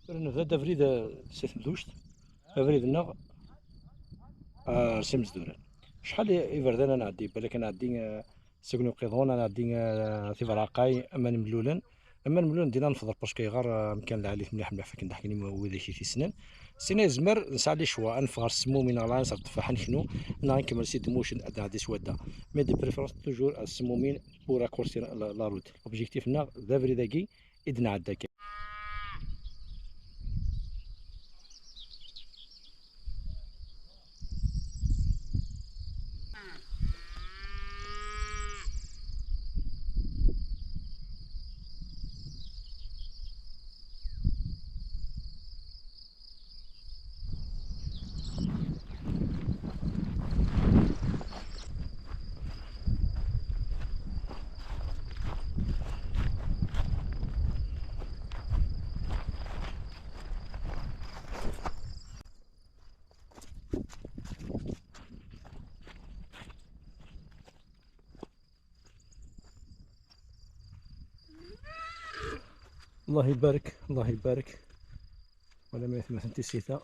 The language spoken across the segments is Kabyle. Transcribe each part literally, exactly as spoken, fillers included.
Tura nebda-d abrid, eh, si Temduct, abrid-nneɣ, eh, ar Simezduran. Acḥal i-, iberdan ad nɛeddi, balak ad nɛeddi, eh, Segnu Uqiḍun, ad nɛeddi, eh, Tiberɛaqay, Aman Imlulen. Aman Imlulen dinna nefḍer, parce que ɣer, eh, amkan lɛali mliḥ mliḥ, fakken d aḥkin i widak i t-issnen. Sina yezmer nesɛa les choix, ad neffeɣ ɣer Semmumin, ɣer Lɛinṣer, Tteffaḥ, ad neknu, neɣ ad nkemmel si Demucen, ad nɛeddi s wadda. Mais de préférence toujours ar Semmumin pour raccourcir la, la route. L'objectif-nneɣ d abrid-agi, i d-nɛedda kan. الله يبارك، الله يبارك. ولا ما يتمثل تيسيتا.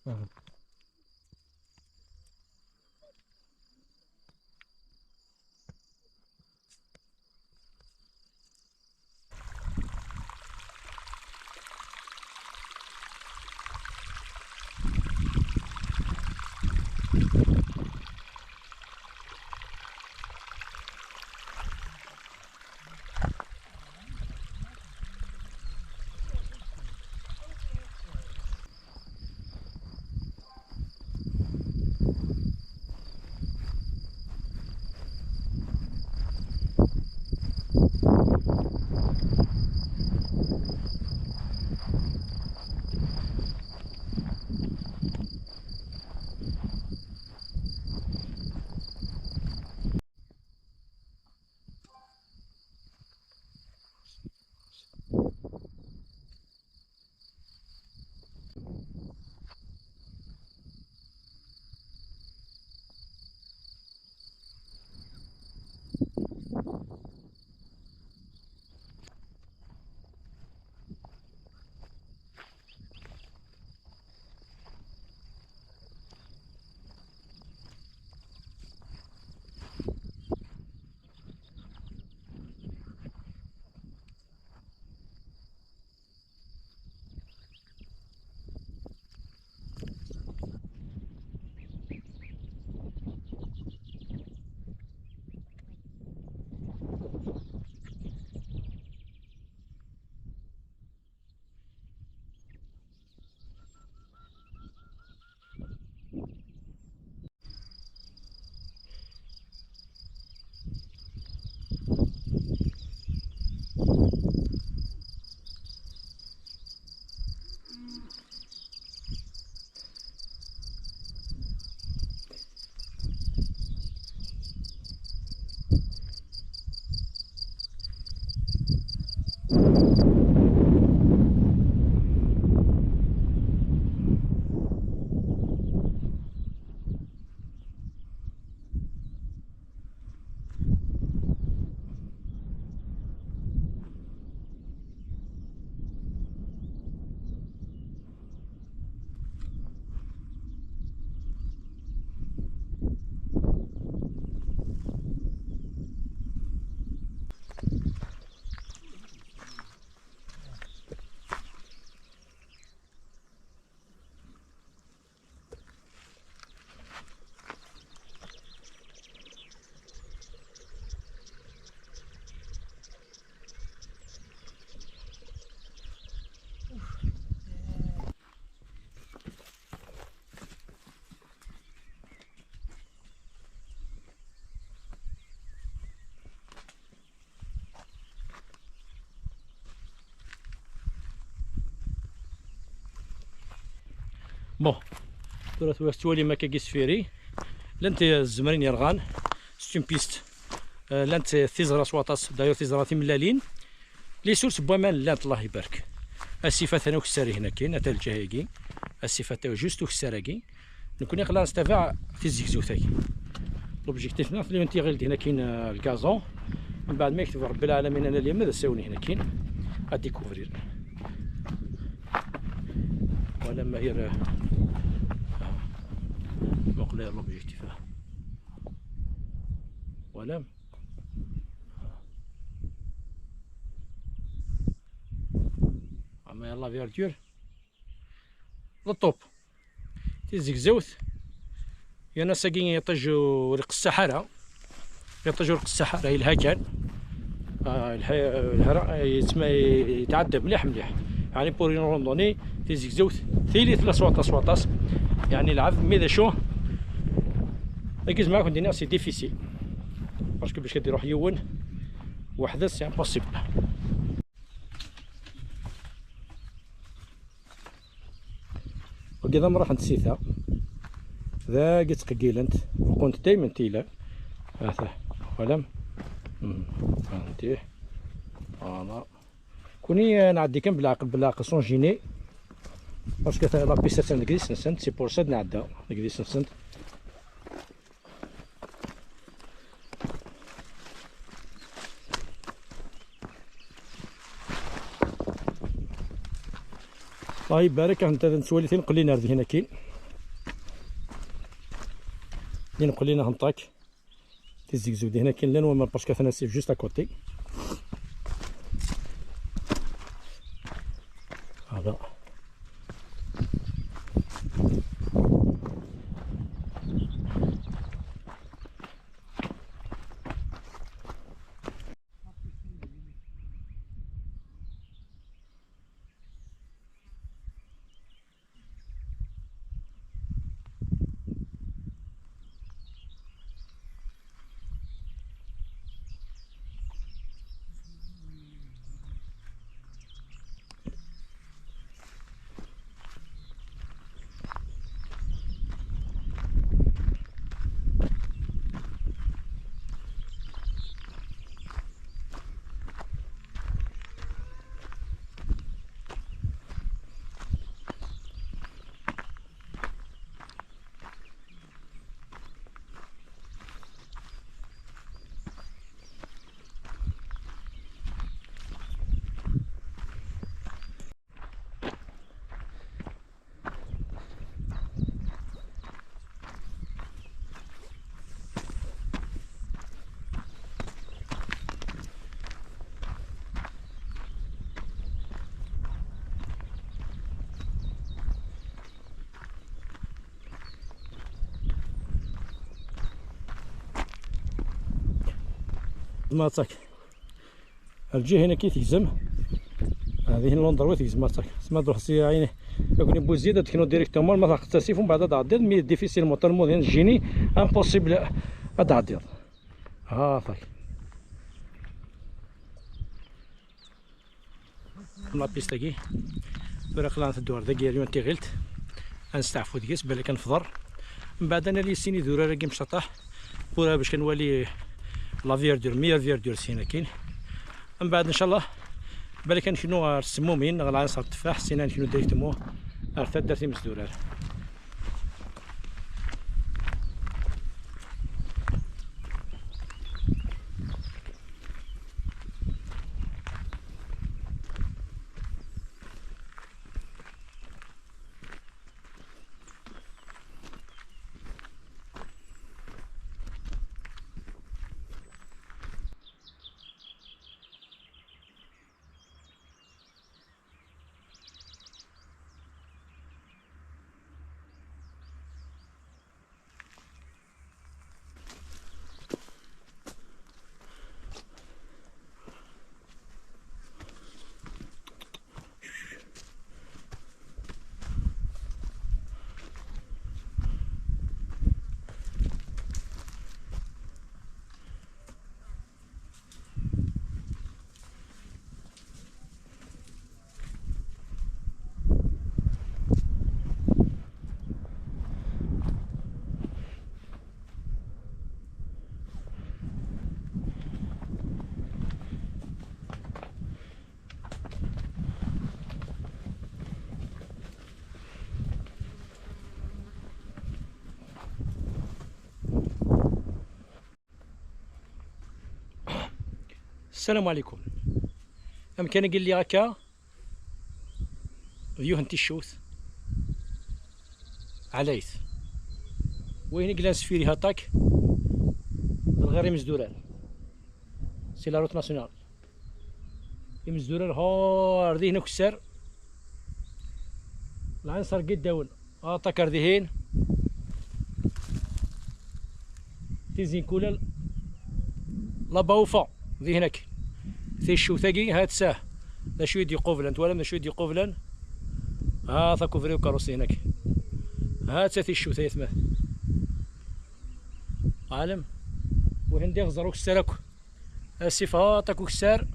آه. Bon, tura tura tettwalim akka deg isfiri, llant tzemrin yerɣan, c'est une piste. Euh, llant tiẓra s waṭas, d'ailleurs tiẓra timellalin. Les sources n waman llant, Allah ibarek. Asif atan ukessar hnakin, ata lǧiha-agi. Asif ata juste ukessar-agi. Nekni aql-aɣ nestabaɛ tizegzewt-agi. L'objectif-nneɣ tella tiɣilt hnakin, euh, le gazon. Mbeɛd ma yekteb Rebbi lɛalamin, ad nali ma d asawen hnakin, ad découvrir. Voilà ma yir, ah, muqel l'objectif, ah. Voilà. Ah, mais la verdure. Le top. Tizegzewt. Yerna ass-agi iṭij ur iqesseḥ ara. Iṭij ur iqesseḥ ara, yelha kan. Ah, lha-, lhara, ah, yettma-, yetɛedda mliḥ mliḥ. Yeɛni pour une randonnée, tizegzewt tili tella s waṭas s waṭas. Yeɛni lɛebd, mais d acu? Dagi zemreɣ ad kent-iniɣ c'est difficile. Parce que bac ad iruḥ yiwen weḥd-s, c'est impossible. Wagi d amraḥ n tsita. Dagi ttqeggilent. Beqqun-d daymen tila. Ata, twalam? Hmm. Anti. Voilà. Kuni, eh, nɛeddi kan belɛaqel, belɛaqel sans gêner. Parce que la piste attan deg idis-nsent, c'est pour ça d-nɛedda deg idis-nsent. الله يبارك، انت نسوالي تنقلين هذه هنا كين. نقلين هنطاك. تيزيكزو دي هنا كاين لان وما باسكو انا سيف جوست اكوتي. هذا. ما تاك. الجهة هنا كي تهزم. هذه هي لوندرويت يزمر تاك. سما دوح سي عيني. يكون بوزيد تكنو ديريكتومون ما تاخذ تاسيف ومن بعد تعديض مي ديفيسيل موتور مودين جيني. امبوسيبل. اتعديض. ها تاك. لابيست اكي. ورا قلنا تدور داكي اليوم تيغيلت. غنستعفو ديس بالك نفضر. من بعد انا لي سيني دورا راكي مشطح. بورا باش كنوالي لا فيردور، ميور فيردور سينا كاين. من بعد ان شاء الله بالك نكونو غير السمومين، غير العناصر التفاح، سينا نكونو ديريكتومون غير تدار تيمس دورار. السلام عليكم. Amkan-agi lliɣ akka d yiwet n ticcewt. Ɛlayt. Wayen i yellan sfiri haṭak d lɣir imezdurar. Si la route nationale. Imezdurar ho ar dihin akessar. Lɛinṣer giddawen. Aṭak ar dihin. Tizi n Kulal. Laba ufa. Dihin akk. Ticcewt-agi, ha-tt-ah. D acu i d-iqublen? Twalam d acu i d-iqublen? Ha, takubri ukerrus dihin akk. Ha-tt-ah ticcewt, ay atma. Ɛlem. Wihin d iɣzer ukessar akk. Asif, ha, aṭak ukessar.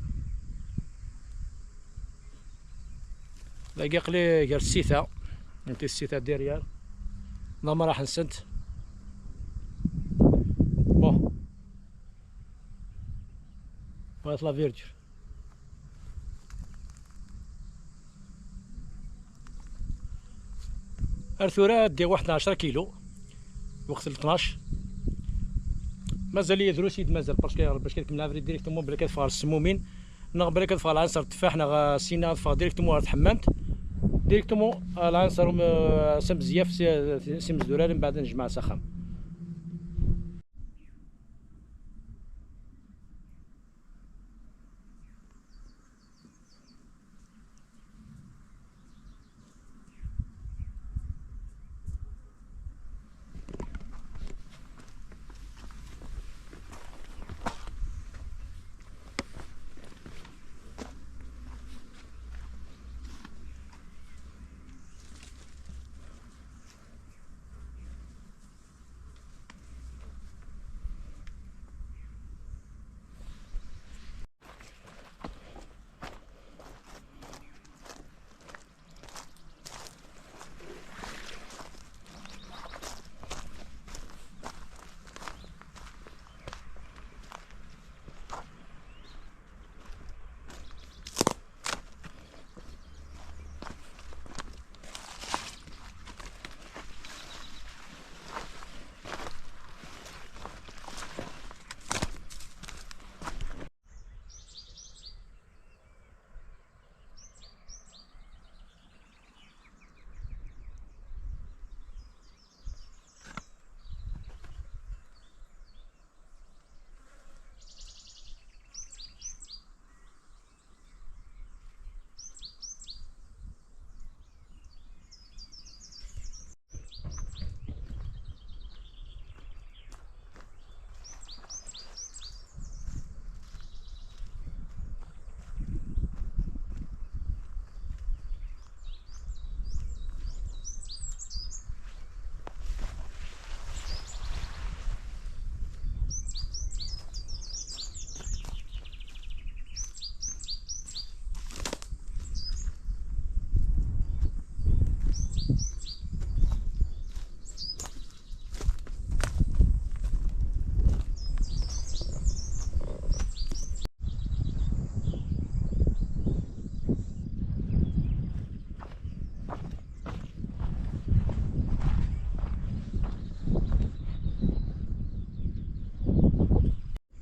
Dagi aqli gar ssita. Nti ssita derrière. D amraḥ-nsent. Bon. Voilà la verdure. Ar tura ddiɣ waḥed n ɛecra kilu, lweqt n tnac. Mazal-iyi drus i d-mazal, parce que bac ad kemmleɣ abrid directement, bla ad ffɣeɣ ɣer ssmumin, neɣ bla ad ffɣeɣ ɣer lɛinṣer tteffaḥ, neɣ, eh, sina ad ffɣeɣ directement ɣer tḥemmamt. Directement, eh, lɛinṣer, um, eh, s amezyaf, s, s imezdurar, mbeɛd ad nejmeɛ s axxam.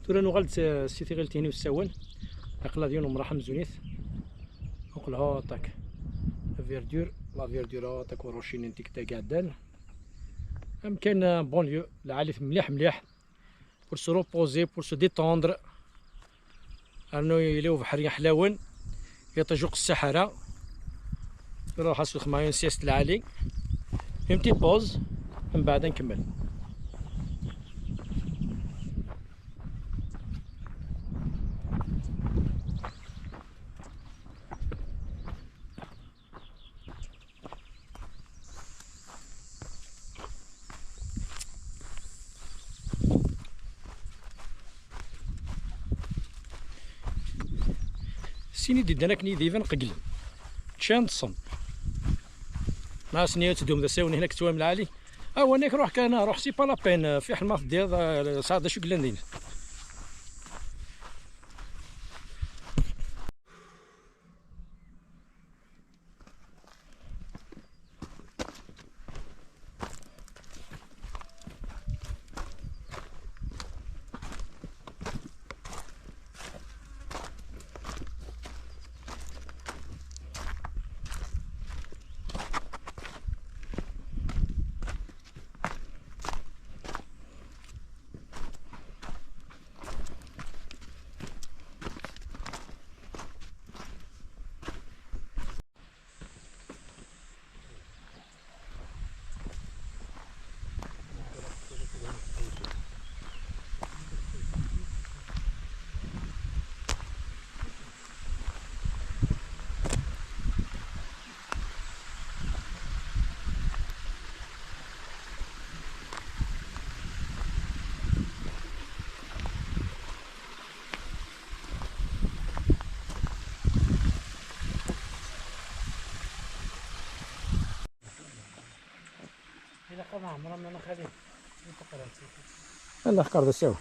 Tura nuɣal-d s, si tiɣilt-inu s Sawen. Aql-aɣ d yiwen umraḥ amzun-it. Aql-aɣ aṭak. La verdure, la verdure aṭak, urucin n tikta iɛeddan. Amkan, euh, banlieue, lɛali-t mliḥ mliḥ. Pour se reposer, pour se détendre. Rnu yili ubeḥri ḥlawen, iṭij uqessaḥ ara. Nruḥ ad sutmeɣ une sieste lɛali. Une petite pause, mbeɛd ad nkemmel. Sin i d-iddan akken yid-i iban qegglen. Ččan, ṭṭsen. Ma asen-nniɣ ad teddum d asawen hnak ttwam lɛali. Awanek ruḥ kan, ruḥ, c'est pas la peine. Fiḥel ma teddiḍ, eh, sɛiḍ d acu yellan din. Ilaq ad nɛemmer aman a xali. Anda xkar d asawen.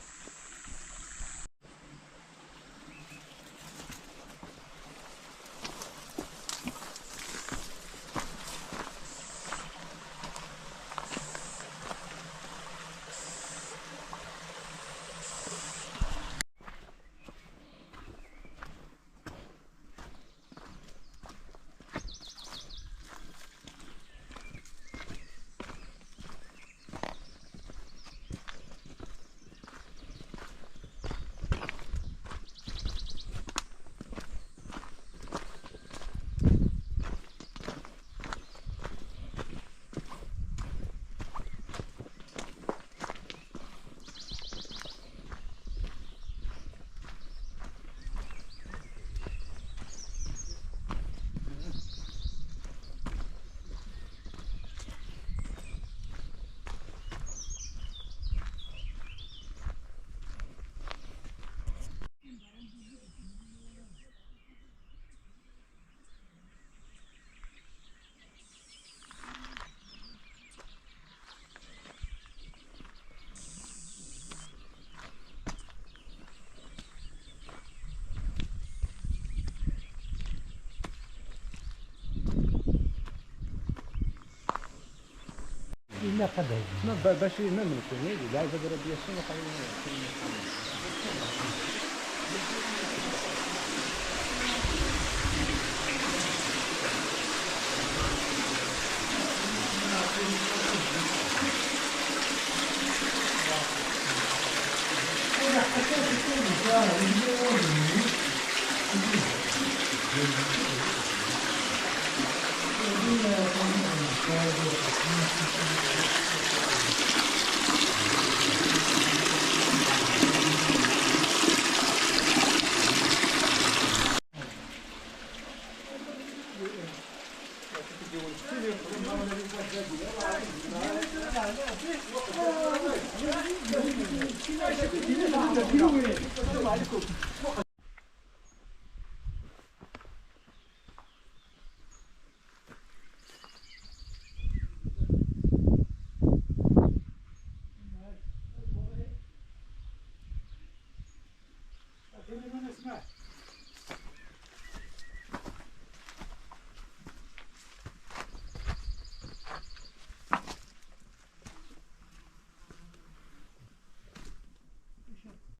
Ilaq ad d-heggiɣ. Ma ba-, bac i, ma nekkni, d lɛibad ara d-yasen, xayen.